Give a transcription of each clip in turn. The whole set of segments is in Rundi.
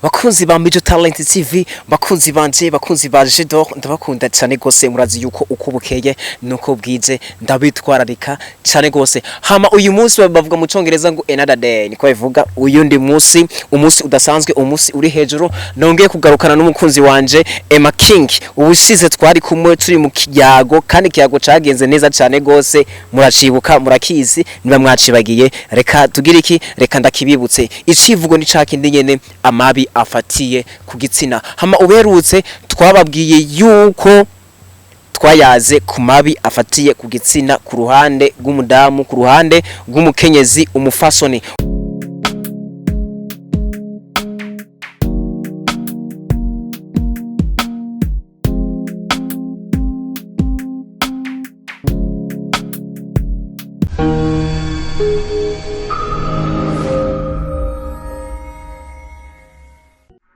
Bakunzi ba Mijo Talent TV, bakunzi banje, bakunzi ba Jedor, ndabakunda cyane gose. Murazi yuko uko bukeye nuko bwije ndabitwararika cyane gose. Hama uyu munsi bavuga mu Congereza ngo "another day", niko bivuga. Uyu ndi munsi, umunsi udasanzwe, umunsi uri hejuru. Nongeye kugarukana n'umukunzi wanje Emma King. Ubushize twari kumwe turi mu kiyago, kandi ikiyago cagenze neza cyane gose. Muracibuka, murakizi. Niba mwacibagiye, reka tugire iki, reka ndakibibutse. Icivugo ni cakindi nyene, amabi afatiye ku gitsina. Hama uberutse twababwiye yuko twayaze ku mabi afatiye ku gitsina ku ruhande rw'umudamu, ku ruhande rw'umukenyezi, umufasoni.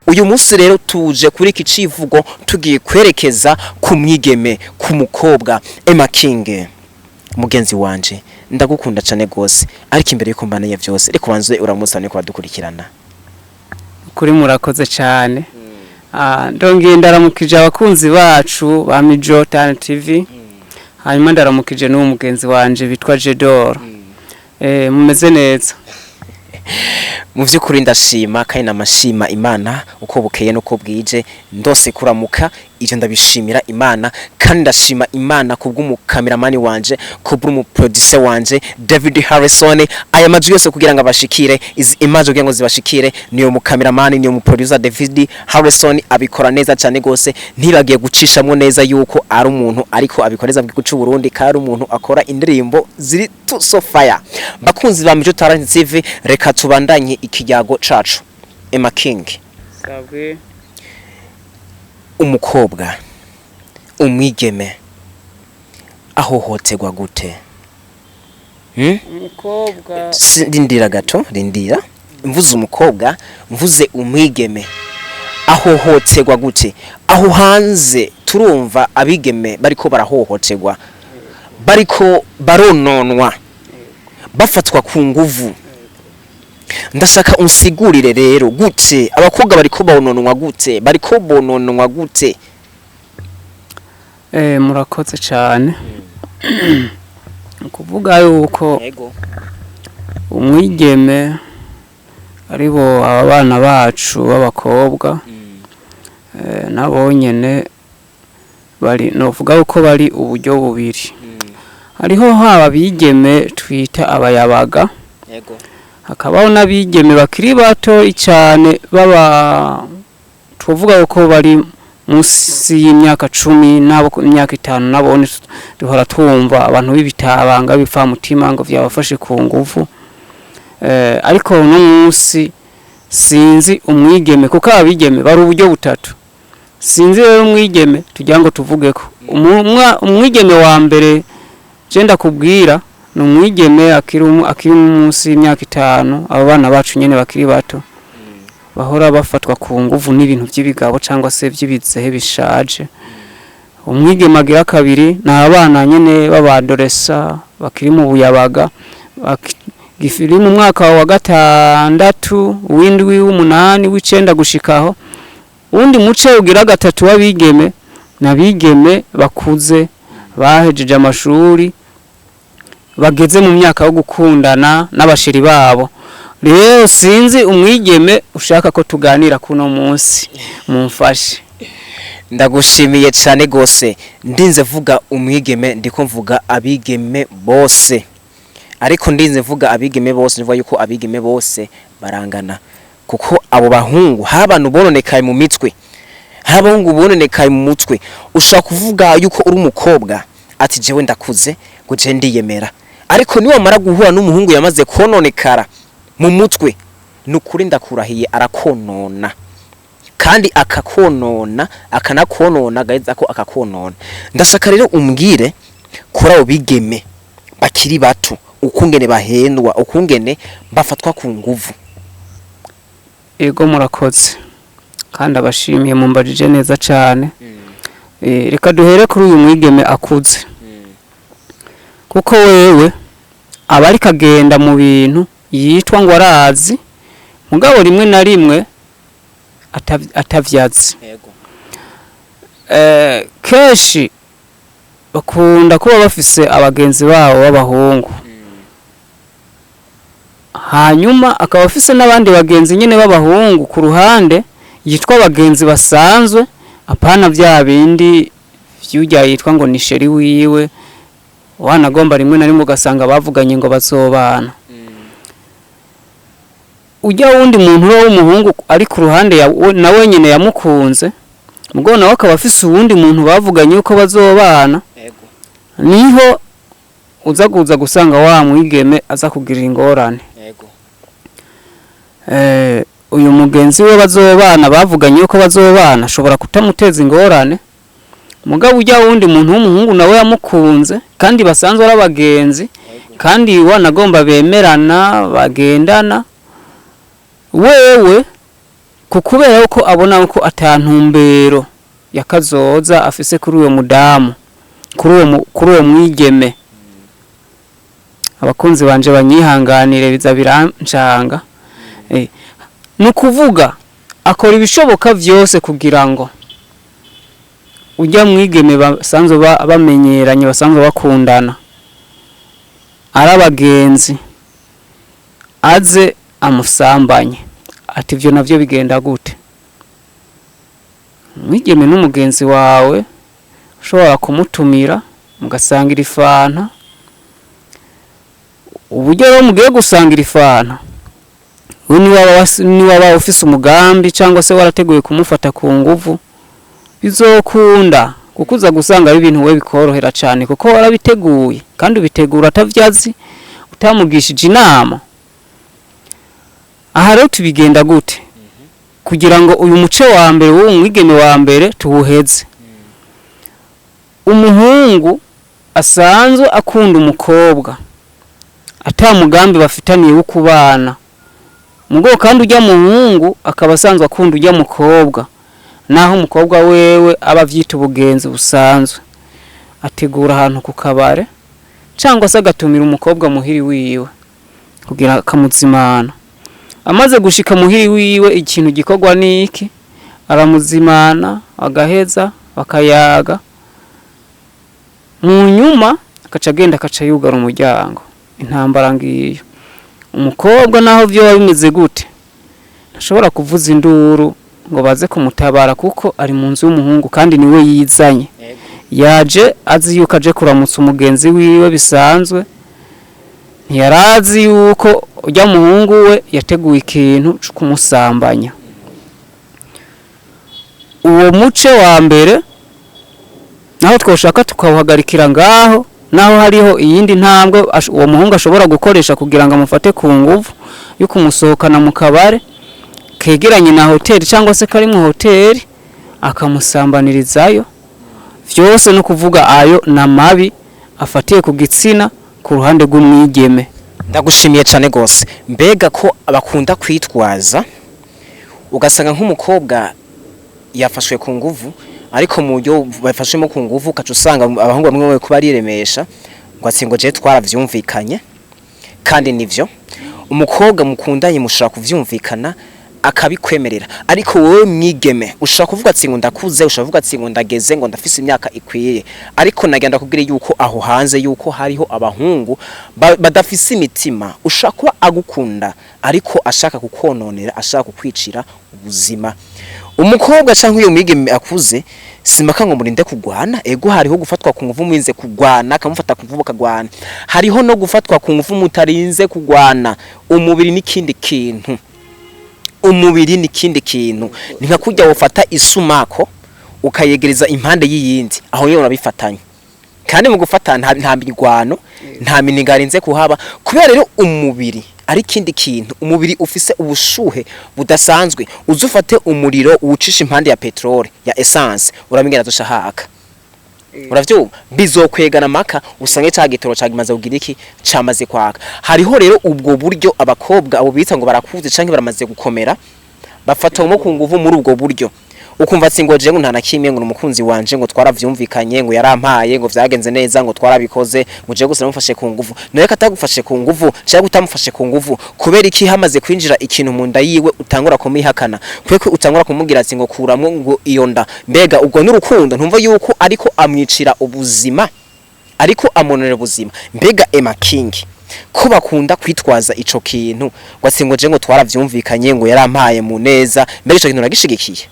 Uyu munsi rero tuje kuri iki civugo, tugiye kwerekeza ku mwigeme, ku mukobwa. Emma King, mugenzi wanje, ndagukunda cyane gose, ariko imbere yuko mbaneye vyose, reka ubanze uramutsa niko badukurikirana. Kuri murakoze cyane. Ndongeye ndaramukije abakunzi bacu ba Mijo Talent TV, hanyuma ndaramukije n'uwo mugenzi wanje bitwa Jedor. Mumeze neza? Mu by'ukuri ndashima kandi namashima Imana uko bukeye nuko bwije. Ndose kuramuka, ivyo ndabishimira Imana, kandi ndashima Imana kubw'umukameramani wanje, kubw'umuproducer wanje David Harrison. Aya majwi yose kugira ngo abashikire, izi image kugira ngo zibashikire, niyo mukameramani, niyo muproducer David Harrison, abikora neza cyane gose. Ntibagiye gucishamwo neza yuko ari umuntu ariko abikoreza mu gihugu c'u Burundi, kandi ari umuntu akora indirimbo ziri to so fire. Bakunzi ba Mijo Talent TV, reka tubandanye ikiyago cacu. Emma King, Sabwe. umukobwa, umwigeme ahohoterwa gute? Umukobwa? Rindira gato, rindira. Mvuze umukobwa, mvuze umwigeme, ahohoterwa gute? Aho hanze turumva abigeme bariko barahohoterwa, bariko barononwa, bafatwa ku nguvu. Ndashaka unsigurire rero, gute abakobwa bariko bononwa, gute bariko bononwa, gute? Murakoze cyane. Kuvuga yuko umwigeme, aribo aba bana bacu b'abakobwa, nabo nyene bari, novuga yuko bari uburyo bubiri. Hariho haba abigeme twita abayabaga, hakabaho n'abigeme bakiri bato cyane, baba tuvuga ko bari munsi y'imyaka 10 n'abo ku myaka 5. Nabone duhora twumva abantu b'ibitabanga bipfamutima ngo vyabafashe ku nguvu. Ariko uno munsi sinzi umwigeme, kuko abigeme bari uburyo butatu. Sinzi rero umwigeme tugira ngo tuvugeko. Umwigeme wa mbere je ndakubwira ni umwigeme akiri munsi y'imyaka 5, abo bana bacu nyene bakiri bato bahora bafatwa ku nguvu n'ibintu by'ibigabo cyangwa se by'ibizehe bishaje. Umwigeme agira kabiri ni abana nyene b'abadoresa bakiri mu buyabaga, gifiri mu mwaka wa gatandatu, w'indwi, w'umunani, w'icenda gushikaho. Uwundi muce ugira gatatu w'abigeme n'abigeme bakuze, bahejeje amashuri, bageze mu myaka yo gukundana n'abasheri babo. Rero sinzi umwigeme ushaka ko tuganira kuno munsi, mumfashe. Ndagushimiye cyane gose. Ndinze vuga umwigeme, ndiko mvuga abigeme bose, ariko ndinze mvuga abigeme bose, nivuga yuko abigeme bose barangana, kuko abo bahungu hari abantu bononekaye mu mitwe, hari abahungu bononekaye mu mutwe. Ushobora kuvuga yuko uri umukobwa, ati jewe ndakuze, ngo je ndiyemera, ariko niwamara guhura n'umuhungu yamaze kononekara mu mutwe, ni ukuri ndakurahiye, arakonona kandi akakonona, akanakonona, agaheza ko akakonona. Ndashaka rero umbwire kuri abo bigeme bakiri bato, ukungene bahendwa, ukungene bafatwa ku nguvu. Ego, murakoze kandi abashimiye, mumbajije neza cyane. Reka duhere kuri uyu mwigeme akuze, kuko wewe aba ariko agenda mu bintu yitwa ngo arazi, mugabo rimwe na rimwe Atavyazi. Yego. Kenshi bakunda kuba bafise abagenzi babo b'abahungu, hanyuma akaba afise n'abandi bagenzi nyine b'abahungu ku ruhande, yitwa abagenzi basanzwe, apana bya bindi vy'urya yitwa ngo ni chéri wiwe. Wanagomba rimwe na rimwe ugasanga bavuganye ngo bazobana. Ujya wundi muntu we w'umuhungu ari ku ruhande na wenyine yamukunze, mugabo nawe akaba afise uwundi muntu bavuganye yuko bazobana. Yego. Niho uza kuza gusanga wa mwigeme aza kugira ingorane. Yego. Uyu mugenzi we bazobana, bavuganye yuko bazobana, ashobora kutamuteza ingorane, mugabo ujya wundi muntu w'umuhungu nawe yamukunze kandi basanzwe ari abagenzi, kandi wanagomba bemerana bagendana, wewe ku kubera ko abona ko atantumbero yakazoza afise kuri uwo mudamu, kuri uwo mwigeme. Abakunzi banje banyihanganire, biza birancanga. Ni ukuvuga akora ibishoboka vyose kugira ngo ujya mwigeme basanzwe bamenyeranye, basanzwe bakundana, ari abagenzi, aze amusambanye. Ati ivyo navyo bigenda gute? Umwigeme n'umugenzi wawe, ushobora kumutumira mugasangira ifanta. Uburyo rero mugiye gusangira ifanta, we niwaba ufise umugambi cyangwa se warateguye kumufata ku nguvu, bizokunda, kuko uza gusanga ari ibintu we bikorohera cyane, kuko warabiteguye kandi ubitegura atavyazi, utamugishije inama. Aha rero tubigenda gute kugira ngo uyu muce wa mbere w'uwo mwigeme wa mbere tuwuheze? Umuhungu asanzwe akunda umukobwa ata mugambi bafitaniye wo kubana, mugo kandi ujya muhungu akaba asanzwe akunda ujya mukobwa, naho umukobwa wewe aba avyita ubugenzi busanzwe, ategura ahantu ku kabare cyangwa se agatumira umukobwa muhiri wiwe kugira akamuzimana. Amaze gushika muhiri wiwe, ikintu gikorwa niki? Aramuzimana, agaheza bakayaga, mu nyuma akaca agenda, akaca yugara umuryango. Intambara ngiyo. Umukobwa naho vyoba bimeze gute, ntashobora kuvuza induru ngo baze kumutabara, kuko ari mu nzu y'umuhungu kandi niwe yizanye. Yaje azi yuko aje kuramutsa umugenzi wiwe bisanzwe, ntiyarazi yuko ujya muhungu we yateguye ikintu co kumusambanya. Uwo muce wa mbere naho twoshaka tukawuhagarikira ngaho, naho hariho iyindi ntambwe uwo muhungu ashobora gukoresha kugira ngo amufate ku nguvu, yo kumusohokana mu kabare kegeranye na hoteli cyangwa se kari mu hoteli, akamusambanirizayo. Vyose no kuvuga ayo na mabi afatiye ku gitsina ku ruhande rw'umwigeme. Ndagushimiye cyane gose. Mbega ko abakunda kwitwaza, ugasanga nk'umukobwa yafashwe ku nguvu, ariko mu buryo bafashwemo ku nguvu ukaca usanga abahungu bamwe bamwe kuba ariremesha ngo ati ngo je twaravyumvikanye. Kandi nivyo, umukobwa mukundanye mushobora kuvyumvikana akabikwemerera, ariko wowe mwigeme ushobora kuvuga ati ngo ndakuze, ushobora kuvuga ati ngo ndageze, ngo ndafise imyaka ikwiye, ariko nagenda kubwira yuko aho hanze yuko hariho abahungu badafise imitima. Ushobora kuba agukunda ariko ashaka kukononera, ashaka kukwicira ubuzima. Umukobwa canke uyo mwigeme akuze, simaka ngo murinde kugwana. Ego, hariho gufatwa ku nguvu murinze kugwana, akamufata ku nguvu bakagwana. Hariho no gufatwa ku nguvu mutarinze kugwana. Umubiri n'ikindi kintu, umubiri n'ikindi kintu. Ni nka kurya wofata isumako ukayegereza impande y'iyindi, aho nyene urabifatanya, kandi mu gufata nta mirwano, nta miniga arinze kuhaba, kubera rero umubiri ari ikindi kintu. Umubiri ufise ubushuhe budasanzwe. Uzufate umuriro uwucisha impande ya petrole, ya essence, urabingena dusha haka, uravyumva, bizokwegana maka usange ca gitoro cagimaze kugira iki, camaze kwaka. Hariho rero ubwo buryo abakobwa abo bita ngo barakuze canke baramaze gukomera bafatwa ku nguvu muri ubwo buryo. Ukumva ati ngo jewe nta na kimwe, ngo umukunzi wanje ngo twaravyumvikanye, ngo yarampaye, ngo vyagenze neza, ngo twarabikoze, ngo jewe gusa namufashe ku nguvu. Nawe katagufashe ku nguvu cyangwa utamufashe ku nguvu, kubera iki hamaze kwinjira ikintu mu nda yiwe utangura kumwihakana? Kweko utangura kumubwira ati ngo kuramwo ngo iyo nda? Mbega ubwo n'urukundo? Ntumva yuko ariko amwicira ubuzima, ariko amonera ubuzima? Mbega Emma King, ko bakunda kwitwaza ico kintu ngo ati ngo je ngo twaravyumvikanye, ngo yarampaye mu neza, mbega ico kintu nagishigikiye?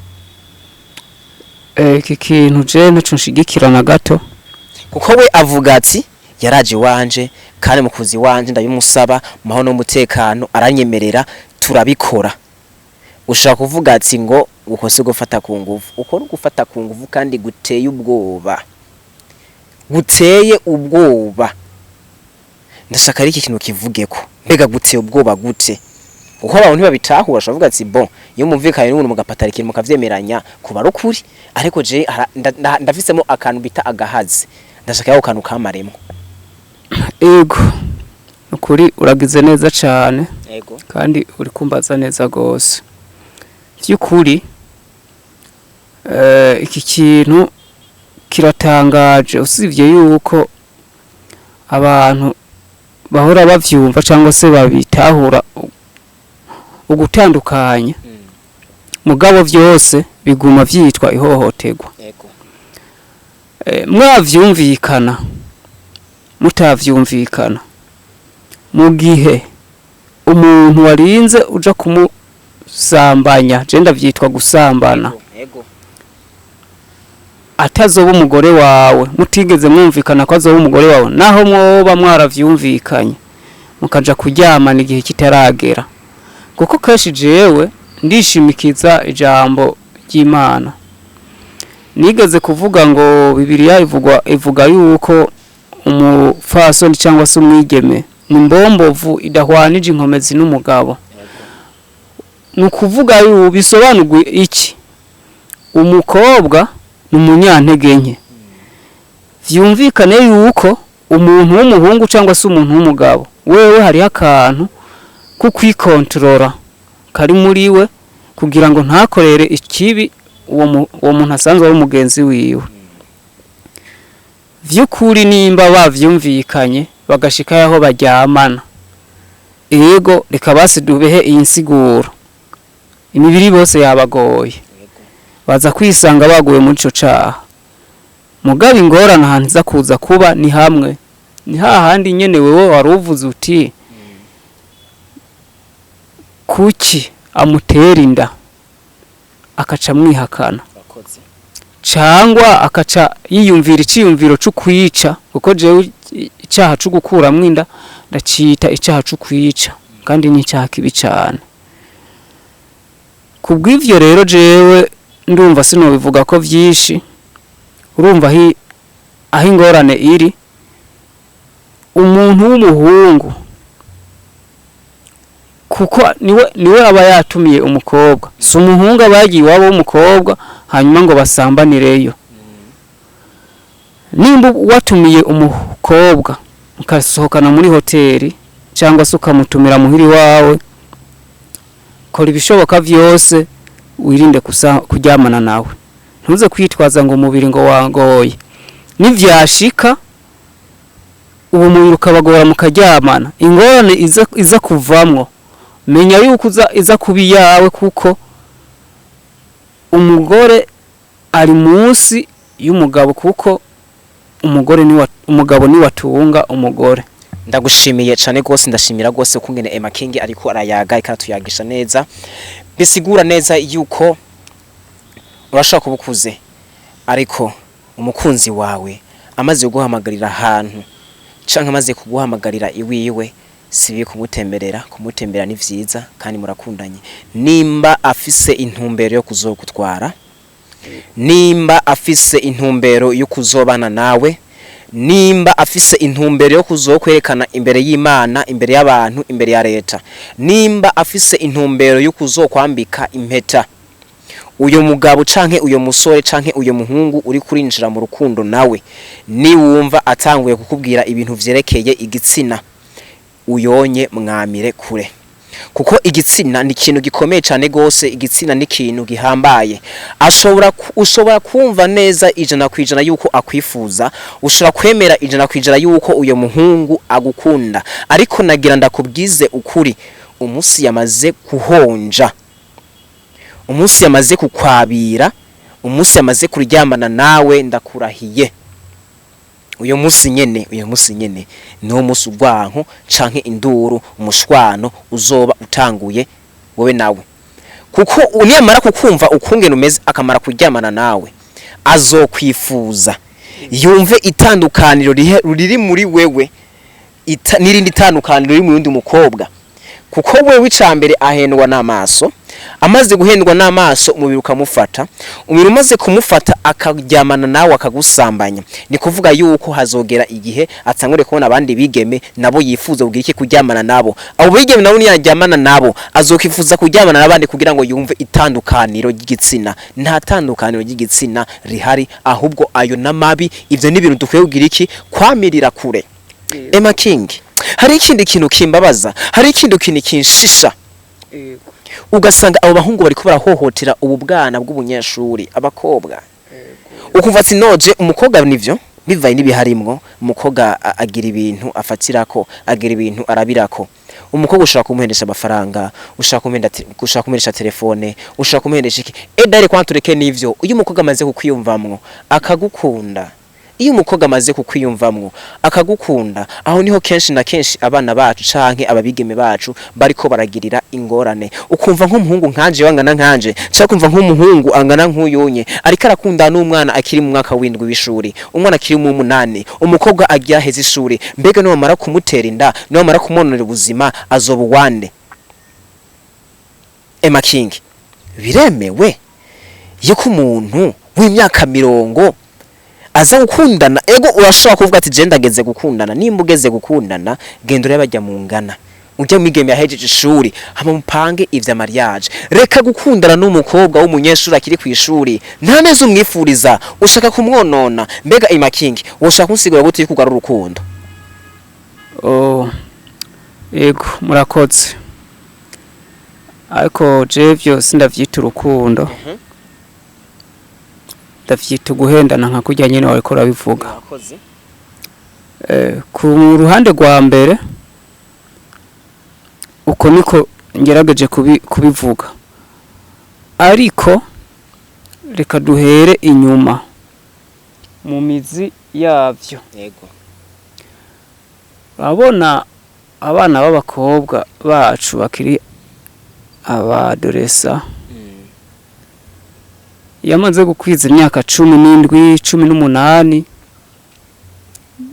Iki kintu je ntaco nshigikira na gato. Kuko we avuga ati yaraje iwanje, kandi mukuzi wanje ndabimusaba mu mahoro n'umutekano, aranyemerera, turabikora. Ushaka kuvuga ati ngo uko si gufata ku nguvu? Uko ni gufata ku nguvu kandi guteye ubwoba, guteye ubwoba. Ndashaka ari iki kintu kivugeko. Mbega guteye ubwoba gute? Kuko abantu ntibabitahura. Ashobora kuvuga ati bon, iyo mumvikanye n'umuntu mugapatara ikintu, mukavyemeranya, kuba ari ukuri. Ariko je ndafisemo akantu bita agahazi, ndashaka ako kantu kamaremwo. Ego, ukuri uragize neza cane. Ego. Kandi uri kumbaza neza gose vy'ukuri. Iki kintu kiratangaje, usibye yuko abantu bahora bavyumva cyangwa se babitahura ugutandukanya, mugabo vyose biguma vyitwa ihohoterwa. Ego. Mwavyumvikana, mutavyumvikana, mu gihe umuntu warinze uja kumusambanya, je ndavyitwa gusambana, Ego. atazoba umugore wawe, mutigeze mwumvikana ko azoba umugore wawe, naho mwoba mwaravyumvikanye mukaja kuryamana igihe kitaragera, kuko kenshi jewe ndishimikiza ijambo ry'Imana. Nigeze kuvuga ngo Bibiliya ivugwa ivuga yuko umupfasoni cyangwa se umwigeme ni mbombovu idahwanije inkomezi n'umugabo. Ni ukuvuga yuko bisobanurwa iki? Umukobwa ni umunyantege nke. Vyumvikane yuko umuntu w'umuhungu cyangwa se umuntu w'umugabo wewe hariho akantu ko kwikontorora kari muri we kugira ngo ntakorere ikibi uwo muntu asanzwe ari umugenzi wiwe. Vy'ukuri, nimba bavyumvikanye bagashika aho baryamana, ego, reka basi dubehe iyi nsiguro, imibiri bose yabagoye, baza kwisanga baguye muri ico caha. Mugabo ingorane ahantu iza kuza kuba ni hamwe, ni hahandi nyene wewe wari uvuze uti kuki amutera inda akaca amwihakana Urakoze. cangwa akaca yiyumvira iciyumviro co kwica, kuko jewe icaha co gukuramwo inda ndacita icaha co kwica, kandi ni icaha kibi cane. Kubw'ivyo rero jewe ndumva sinobivuga ko vyinshi. Urumva aho ingorane iri, umuntu w'umuhungu, kuko niwe aba yatumiye umukobwa, si umuhungu aba yagiye iwabo w'umukobwa hanyuma ngo basambanireyo. Nimba watumiye umukobwa mukasohokana muri hoteli cyangwa se ukamutumira muhiri wawe, kora ibishoboka vyose wirinde kuryamana nawe. Ntuze kwitwaza ngo umubiri ngo wangoye. Nivyashika uwo mubiri ukabagora mukaryamana, ingorane iza kuvamwo, menya yuko iza kuba iyawe, kuko umugore ari munsi y'umugabo, kuko umugore niwe, umugabo niwe atunga umugore. Ndagushimiye cyane rwose. Ndashimira rwose ukungene Emma King ariko arayaga, ikaratuyagisha neza, bisigura neza yuko urashobora kuba ukuze, ariko umukunzi wawe amaze kuguhamagarira ahantu canke amaze kuguhamagarira iwiwe, si bibi kumutemberera. Kumutembera ni vyiza kandi murakundanye. Nimba afise intumbero yo kuzogutwara, nimba afise intumbero yo kuzobana nawe, nimba afise intumbero yo kuzokwerekana imbere y'Imana, imbere y'abantu, imbere ya leta, nimba afise intumbero yo kuzokwambika impeta, uyo mugabo canke uyo musore canke uyo muhungu uri kurinjira mu rukundo nawe, niwumva atanguye kukubwira ibintu vyerekeye igitsina, uyonye mwamire kure. Kuko igitsina ni ikintu gikomeye cyane gose, igitsina ni ikintu gihambaye. Ushobora kumva neza 100% yuko akwifuza, ushobora kwemera 100% yuko uyo muhungu agukunda, ariko nagira ndakubwize ukuri, umunsi yamaze kuhonja, umunsi yamaze kukwabira, umunsi yamaze kuryamana nawe, ndakurahiye, uyo munsi nyene, uyo munsi nyene niwo munsi urwanko canke induru, umushwano uzoba utanguye wowe nawe. Kuko niyamara kukumva ukungene umeze, akamara kuryamana nawe, azokwifuza yumve itandukaniro riri muri wewe n'irindi tandukaniro riri mu yundi mukobwa. Kuko wewe icambere ahendwa n'amaso, amaze guhendwa n'amaso umubiri ukamufata, umubiri umaze kumufata akaryamana nawe akagusambanya, ni kuvuga yuko hazogera igihe atangure kubona abandi bigeme nabo yifuza kugira iki? Kuryamana nabo. Abo bigeme nabo niyaryamana nabo azokifuza kuryamana n'abandi kugira ngo yumve itandukaniro ry'igitsina. Nta tandukaniro ry'igitsina rihari, ahubwo ayo n'amabi. Ivyo ni ibintu dukwiye kugira iki? Kwamirira kure. Emma King, hari ikindi kintu kimbabaza, hari ikindi kintu kinshisha. Ugasanga abo bahungu bariko barahohotera ubu bwana bw'ubunyeshuri, abakobwa. Ukumva ati noje umukobwa, nivyo bivaye n'ibiharimwo, umukobwa agira ibintu afatirako, agira ibintu arabirako. Umukobwa ushobora kumuhendesha amafaranga, ushobora kumuhendesha telefone, ushobora kumuhendesha iki edare kwa tureke n'ivyo. Iyo umukobwa amaze kukwiyumvamwo akagukunda, iyo umukobwa amaze kukwiyumvamwo akagukunda, aho niho kenshi na kenshi abana bacu canke ababigeme bacu bariko baragirira ingorane. Ukumva nk'umuhungu nkanje wangana nkanje, canke kumva nk'umuhungu angana nk'uyunye ariko arakunda n'umwana akiri mu mwaka w'indwi w'ishuri, umwana akiri mu munani, umukobwa agiye aheza ishuri. Mbega niwamara kumutera inda, niwamara kumononera ubuzima, azoba uwande? Emma King, biremewe yuko umuntu w'imyaka 40 aza gukundana? Ego, urashobora kuvuga ati je ndageze gukundana. Nimba ugeze gukundana, genda urebe bajya mu ngana, ujya mwigeme yahejeje ishuri, hama mupange ivya mariage. Reka gukundana n'umukobwa w'umunyeshuri akiri ku ishuri, nta neza umwifuriza, ushaka kumwonona. Mbega Emma King, woshaka kunsigura gute yuko ugarura urukundo? Oh, yego, murakoze, ariko je vyose ndavyita urukundo, ndavyita uguhendana nka kurya nyene wariko urabivuga. Ku ruhande rwa mbere uko niko ngerageje kubivuga, ariko reka duhere inyuma mu mizi yavyo. Urabona abana b'abakobwa bacu bakiri abadoresa, iyo amaze gukwiza imyaka 17, 18,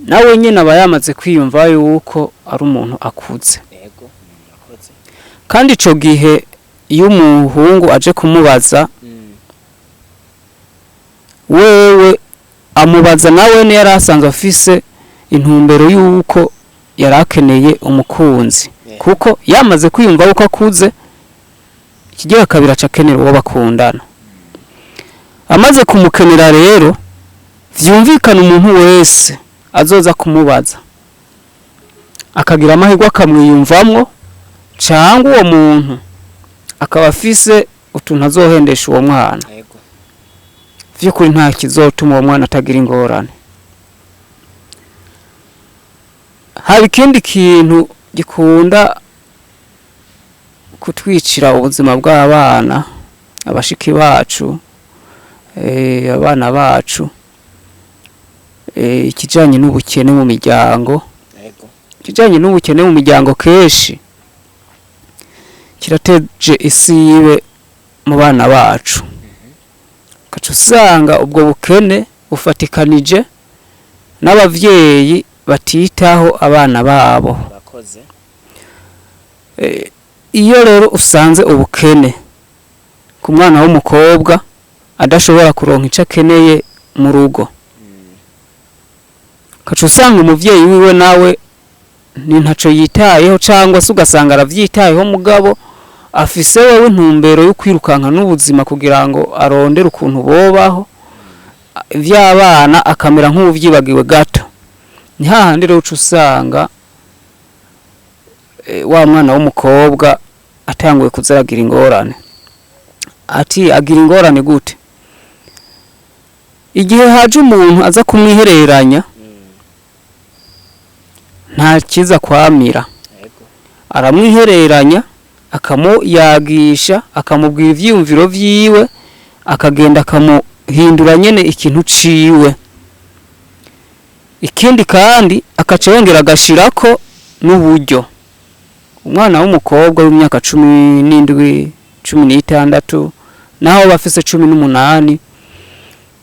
nawe nyine aba yamaze kwiyumva yuko ari umuntu akuze. Yego, murakoze. Kandi ico gihe iyo umuhungu aje kumubaza, wewe amubaza nawe yari asanzwe afise intumbero yuko yari akeneye umukunzi, kuko yamaze kwiyumva yuko akuze. Ikigira kabiri, aca akenera uwo bakundana. Amaze kumukenera rero, vyumvikana umuntu wese azoza kumubaza akagira amahirwe akamwiyumvamwo, cyangwa uwo muntu akaba afise utuntu azohendesha uwo mwana, vy'ukuri nta kizotuma uwo mwana atagira ingorane. Hari ikindi kintu gikunda kutwicira ubuzima bw'abana, abashiki bacu, abana bacu, ikijanye n'ubukene mu miryango. Ikijanye n'ubukene mu miryango kenshi kirateje isibe mu bana bacu, ugaca usanga ubwo bukene bufatikanije n'abavyeyi batitaho abana babo. Murakoze. Iyo rero usanze ubukene ku mwana w'umukobwa adashobora kuronka ico akeneye mu rugo, ugaca usanga umuvyeyi wiwe nawe ni ntaco yitayeho, cyangwa se ugasanga aravyitayeho mugabo afise wewe intumbero yo kwirukanka n'ubuzima kugira ngo arondere ukuntu bobaho, ivy'abana akamera nk'uwuvyibagiwe gato. Ni hahandi rero uca usanga wa mwana w'umukobwa atanguye kuzaragira ingorane. Ati agira ingorane gute? Igihe haje umuntu aza kumwihereranya, nta kiza kwamira, aramwihereranya, akamuyagisha, akamubwira ivyiyumviro vyiwe, akagenda akamuhindura nyene ikintu ciwe. Ikindi kandi akaca yongera agashirako n'uburyo. Umwana w'umukobwa w'imyaka 17, 16, naho bafise 18,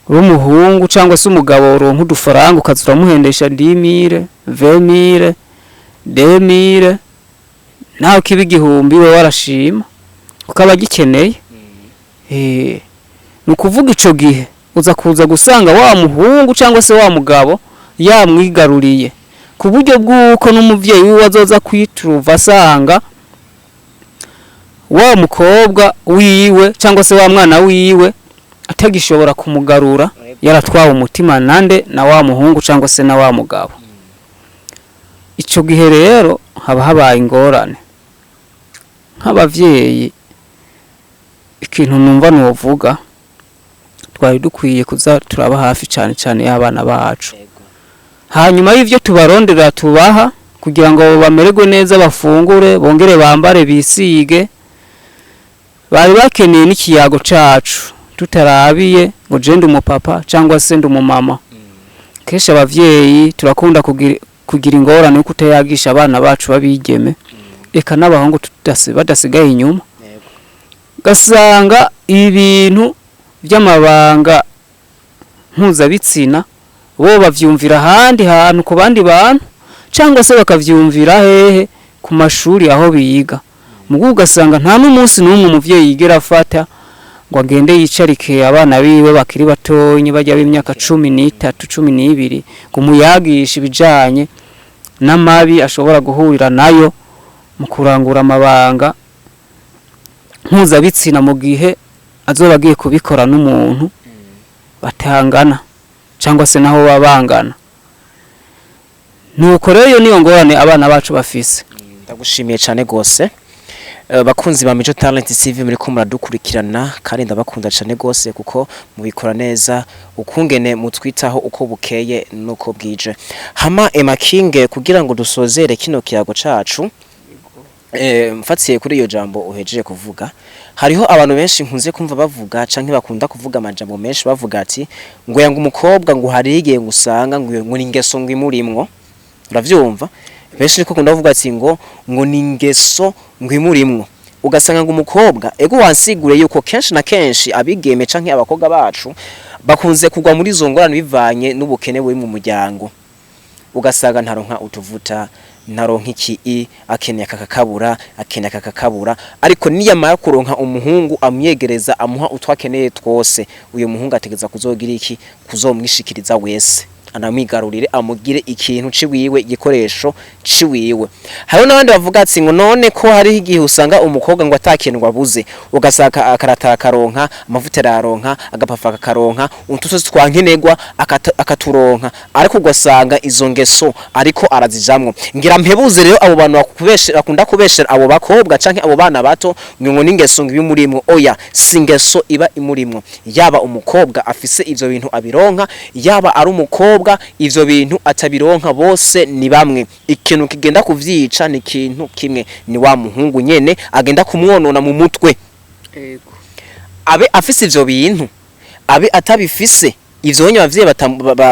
w'umuhungu cyangwa se umugabo, uronka udufaranga ukaza uramuhendesha 10 000, 20 000, 2000, naho kiba 1000, we warashima kuko aba agikeneye. Ni ukuvuga ico gihe uza kuza gusanga wa muhungu cyangwa se wa mugabo yamwigaruriye, ku buryo bw'uko n'umuvyeyi wiwe azoza kwituruva asanga wa mukobwa wiwe cyangwa se wa mwana wiwe atagishobora kumugarura, yaratwawe umutima nande? Na wa muhungu cyangwa se na wa mugabo. Ico gihe rero haba habaye ingorane. Nk'abavyeyi, ikintu numva novuga, twari dukwiye kuza turaba hafi cyane cyane y'abana bacu. Hanyuma y'ivyo tubarondera tubaha kugira ngo bamererwe neza, bafungure, bongere bambare, bisige, bari bakeneye n'ikiyago cacu, tutarabiye ngo je ndi umupapa cyangwa se ndi umumama. Kenshi abavyeyi turakunda kugira ingorane yo kutayagisha abana bacu babigeme, eka n'abahungu badasigaye inyuma. Gasanga ibintu by'amabanga mpuzabitsina bo bavyumvira ahandi hantu ku bandi bantu, cyangwa se bakavyumvira hehe? Ku mashuri aho biga. Mugu ugasanga nta n'umunsi n'umwe umuvyeyi yigera afata ngo agende yicarike abana biwe bakiri batonyi, bajya b'imyaka 13, 12, ngo umuyagishe ibijanye n'amabi ashobora guhurira nayo mu kurangura amabanga mpuzabitsina, mu gihe azoba agiye kubikora n'umuntu batangana cyangwa se naho baba bangana. Nuko rero iyo niyo ngorane abana bacu bafise. Ndagushimiye cyane gose. Bakunzi ba Mico Talent TV, muri ko muradukurikirana, kandi ndabakunda cyane gose kuko mubikora neza, ukungene mutwitaho uko bukeye nuko bwije. Hama Emma King, kugira ngo dusozere kino kiyago cacu, mfatiye kuri iyo jambo uhejeje kuvuga, hariho abantu benshi nkunze kumva bavuga canke bakunda kuvuga amajambo menshi, bavuga ati ngo yanga umukobwa, ngo hari igihe ngo usanga ngo ni ingeso ngo imurimwo. Uravyumva, benshi niko kunda kuvuga ati ngo ni ingeso ngo imurimwo, ugasanga ngo umukobwa ego. Wansigure yuko kenshi na kenshi abigeme canke abakobwa bacu bakunze kugwa muri izo ngorane bivanye n'ubukene buri mu muryango, ugasanga ntaronka utuvuta, ntaronka iki, akeneye akakabura, akeneye akakabura, ariko niyamara kuronka umuhungu amwegereza, amuha utwo akeneye twose, uyu muhungu ategeza kuzogira iki? Kuzomwishikiriza wese, anamwigarurire, amugire ikintu ciwiwe, igikoresho ciwiwe. Hariho n'abandi bavuga ati ngo none ko hariho igihe usanga umukobwa ngo atakintu abuze, ugasanga akarata akaronka, amavuta araronka, agapafa akaronka, utusozi twa nkenerwa akaturonka, ariko ugasanga izo ngeso ariko arazijamwo. Ngira mpebuze rero abo bantu bakunda kubeshera abo bakobwa canke abo bana bato ngo n'ingeso ngo ibimurimwo. Oya, si ingeso iba imurimwo. Yaba umukobwa afise ivyo bintu abironka, yaba ari umukobwa ivyo bintu atabironka, bose ni bamwe. Ikintu kigenda kuvyica ni ikintu kimwe, ni wa muhungu nyene agenda kumwonona mu mutwe. Abe afise ivyo bintu, abe atabifise, ivyo nyene abavyeyi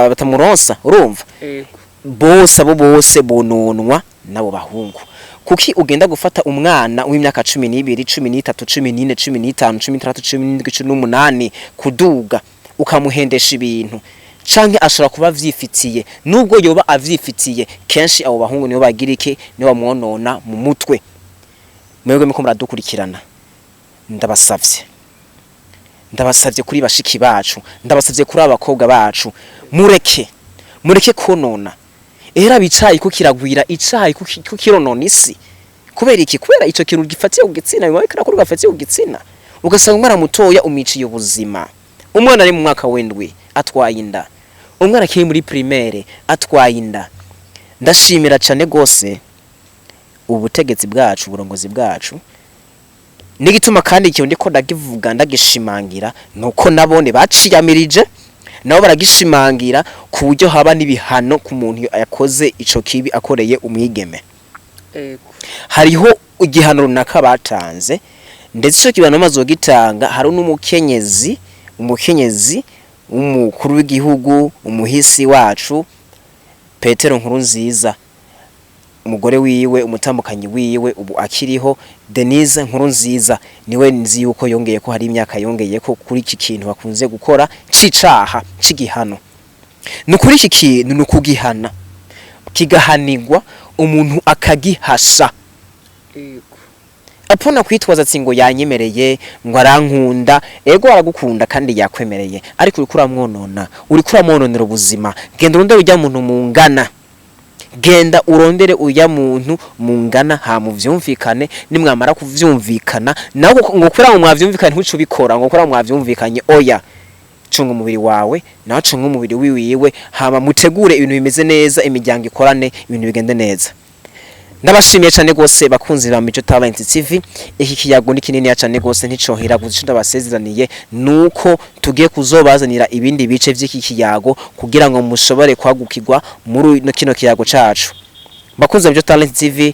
batamuronsa, urumva, bose, abo bose bononwa nabo bahungu. Kuki ugenda gufata umwana w'imyaka 12, 13, 14, 15, 16, 17, 18 kuduga, ukamuhendesha ibintu? Canke ashobora kuba avyifitiye. Nubwo yoba avyifitiye, kenshi abo bahungu nibo bagira iki? Nibo bamwonona mu mutwe. Mwebwe muko muradukurikirana, ndabasavye, ndabasavye kuri bashiki bacu, ndabasavye kuri abakobwa bacu, mureke, mureke konona. Era bicaye ko kiragwira, icayi ko kironona isi. Kubera iki? Kubera ico kintu gifatiye ku gitsina, biba kirakorwa gafatiye ku gitsina, ugasanga umwana mutoya umiciye ubuzima. Umwana ari mu mwaka w'indwi atwaye inda, umwana akiri muri primaire atwaye inda. Ndashimira cane gose ubutegetsi bwacu, uburongozi bwacu. N'igituma kandi ikintu ndiko ndagivuga ndagishimangira, nuko nabone baciyamirije, nabo baragishimangira ku buryo haba n'ibihano ku muntu yakoze ico kibi akoreye umwigeme. Hariho igihano runaka batanze, ndetse ico gihano bamaze kugitanga, hari n'umukenyezi w'umukuru w'igihugu, umuhisi wacu Petero Nkurunziza, umugore wiwe, umutambukanyi wiwe ubu akiriho, Denise Nkurunziza, niwe nzi yuko yongeye ko hari imyaka yongeye ko kuri iki kintu bakunze gukora c'icaha c'igihano. Ni kuri iki kintu, ni ukugihana, kigahanirwa, umuntu akagihasha. Apana kwitwaza ati ngo yanyemereye, ngo arankunda. Ego, aragukunda kandi yakwemereye, ariko uriko uramwonona, uriko uramwononera ubuzima. Genda urondere ujya muntu mungana, genda urondere uya muntu mungana, hama uvyumvikane. Nimwamara kuvyumvikana nawe, ngo kubera ngo mwavyumvikanye ntuce ubikora, ngo kubera ngo mwavyumvikanye, oya. Cunga umubiri wawe, nawe cunga umubiri wiwiwe, hama mutegure ibintu bimeze neza, imiryango ikorane, ibintu bigende neza. Ndabashimiye cyane gose, bakunzi ba Mico Talent TV. Iki kiyago ni kinini cyane gose, nticohera. Gusa ico ndabasezeraniye nuko tugiye kuzobazanira ibindi bice vy'iki kiyago kugira ngo mushobore kwagukirwa muri no kino kiyago cacu. Bakunzi ba Mico Talent TV,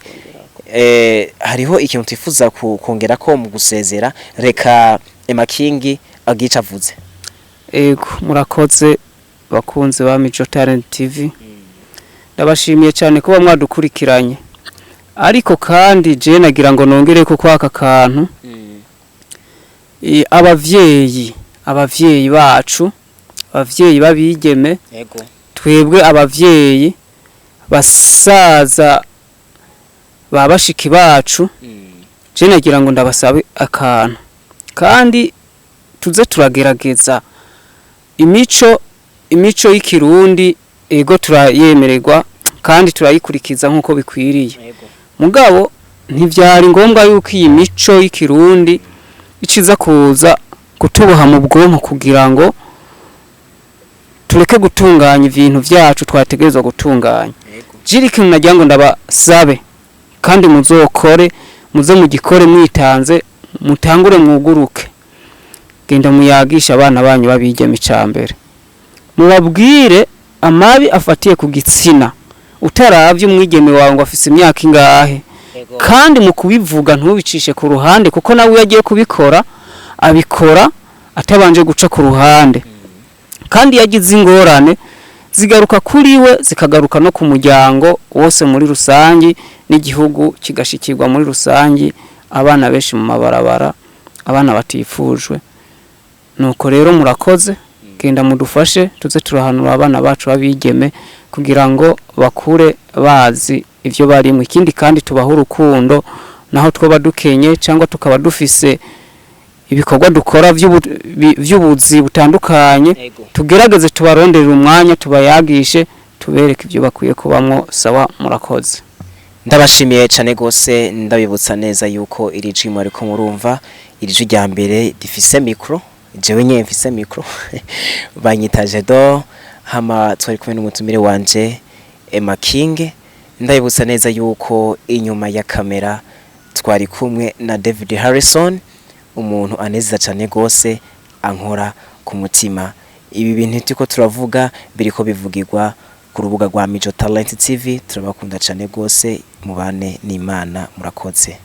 hariho ikintu twifuza kongera ko mu gusezera. Reka Emma King agica avuze. Ego, murakoze bakunzi ba Mico Talent TV, ndabashimiye cyane kuba mwadukurikiranye. Ariko kandi je nagira ngo nongere ko kwaka kantu. Abavyeyi bacu, abavyeyi babigeme, twebwe abavyeyi, basaza ba bashiki bacu, je nagira ngo ndabasabe akantu. Kandi tuze turagerageza imico y'ikirundi. Ego, turayemererwa kandi turayikurikiza nk'uko bikwiriye. Mugabo ntivyari ngombwa yuko iyi mico y'ikirundi iciza kuza kutuboha mu bwonko kugira ngo tureke gutunganya ibintu vyacu twategerezwa gutunganya. Jiri ikintu nagira ngo ndabasabe, kandi muzokore, muze mugikore mwitanze, mutangure mwuguruke. Genda muyagisha abana banyu babigeme. Icambere, mubabwire amabi afatiye ku gitsina, utaravye umwigeme wawe ngo afise imyaka ingahe. Kandi mu kubivuga ntubicishe ku ruhande, kuko nawe iyo agiye kubikora abikora atabanje guca ku ruhande. Kandi iyo agize ingorane zigaruka kuri we, zikagaruka no ku muryango wose muri rusangi, n'igihugu kigashikirwa muri rusangi. Abana benshi mu mabarabara, abana batifujwe. Nuko rero murakoze, genda mudufashe tuze turahanura abana bacu babigeme kugira ngo bakure bazi ivyo barimo. Ikindi kandi, tubahe urukundo naho twoba dukenye cyangwa tukaba dufise ibikorwa dukora vy'ubuzi butandukanye. Tugerageze tubaronderere umwanya, tubayagishe, tubereke ibyo bakwiye kubamwo. Sawa, murakoze. Ndabashimiye cyane gose. Ndabibutsa neza yuko iri jwi mwariko murumva, iri jwi rya mbere rifise micro, jewe nyene mfise micro, banyita Jedo. Hama twari kumwe n'umutumire wanje Emma King. Ndabibutsa neza yuko inyuma ya kamera twari kumwe na David Harrison, umuntu anezeza cyane gose, ankora ku mutima. Ibi bintu turiko turavuga biriko bivugirwa ku rubuga rwa Mico Talent TV. Turabakunda cyane gose, mubane n'Imana. Murakoze.